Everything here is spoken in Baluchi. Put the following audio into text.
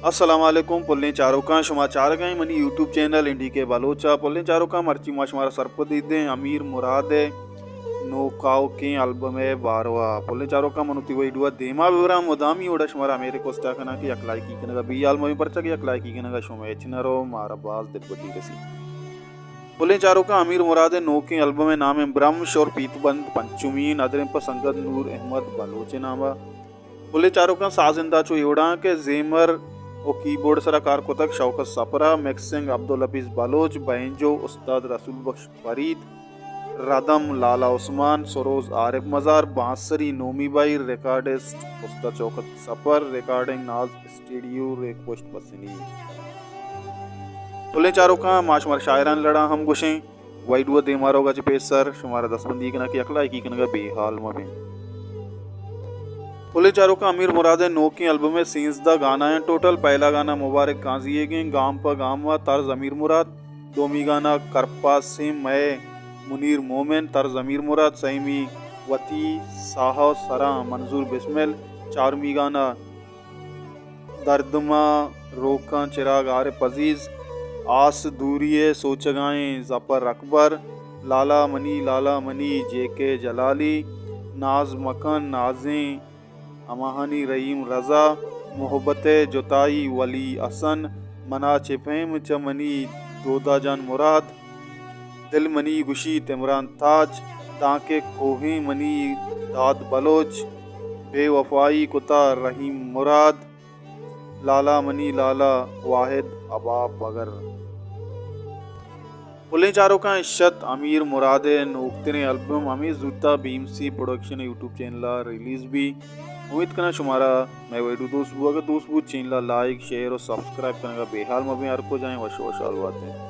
السلام علیکم پلیں چاروکاں، شما چارگ ءَ ایں منی یوٹیوب چینل این ڈی کے بلوچ ءَ۔ پلیں چاروکاں، مرچی ما شمارا سرپدی دیں امیر مراد ءِ نوکاؤکیں البم ءِ باروا۔ پلیں چاروکاں، من وتی ویڈیو ءَ دیما ببراں، مدامی وڑا شمارا ہمے ریکویسٹ ءَ کناں کہ یک لائکی کنگ ءَ بے ہیال مبیں، پرچا کہ یک لائکی کنگ ءَ شمئے ہچ نہ رو، مارا باز دلگوشی رسی۔ پلیں چاروکاں، امیر مراد ءِ نوکیں البم ءِ نام انت برمش اور پیت بند پنچمی، ندر انت پہ سنگت نور احمد بلوچ ءِ نام ءَ۔ پلیں چاروکاں، سازندہ چو اے وڑا انت کہ زیمر و کیبورڈ سرا کار کتگ شوکت سپر ءَ، مکسنگ عبدالحفیظ بلوچ، بینجو استاد رسول بخش فرید، ردم لالا عثمان، سروز عارف مزار، بانسری نومی بائی، ریکارڈسٹ استاد شوکت سپر، ریکارڈنگ ناز اسٹوڈیو ریک پشت پسنی۔ پلیں چاروکاں، ما شمارا شاعرانی لڑا ہم گوشیں۔ ویڈیو ءِ دیما روگ ءَ چہ پیسر شمارا دستبندی کناں کہ یک لائکی کنگ ءَ بے ہیال مبیں۔ پلیں چاروکاں، امیر مراد ءِ نوکیں البم ءَ سیزدہ گانا انت ٹوٹل۔ پہلا گانا مبارک قاضی ئیگ انت، گام پہ گام ءَ، طرز امیر مراد۔ دومی گانا کرپاسیں مئے، منیر مومن، طرز امیر مراد۔ سیمی وتی ساہ ءِ سراں، منظور بسمل۔ چارمی گانا دردماں روکاں چراگ عارف عزیز، آس دوری ءِ سوچگا ایں ظفر اکبر، لالا منی لالا منی جے کے جلالی، ناز مکن نازیں ہماہانی رحیم رضا، محبت ءِ جتائی ولی حسن، منا چہ پیم چہ منی دودا جان مراد، دل منی گوشیت عمران تاج، دانکہ کوہیں منی داد بلوچ، بے وفائی کتا رحیم مراد، لالا منی لالا واحد ابا پگر۔ پلیں چاروکاں، اش ات امیر مراد ءِ نوکتریں البم، ہمے زوتا بی ایم سی پروڈکشن ءِ یوٹیوب چینل ءَ ریلیز بی۔ امیت کناں شمارا مئے ویڈیو دوست بو، اگر دوست بو چینل ءَ لائک، شیئر و سبسکرائب کنگ ءَ بے ہیال مبیں۔ ہر کجا ایں وش وشحال باتیں۔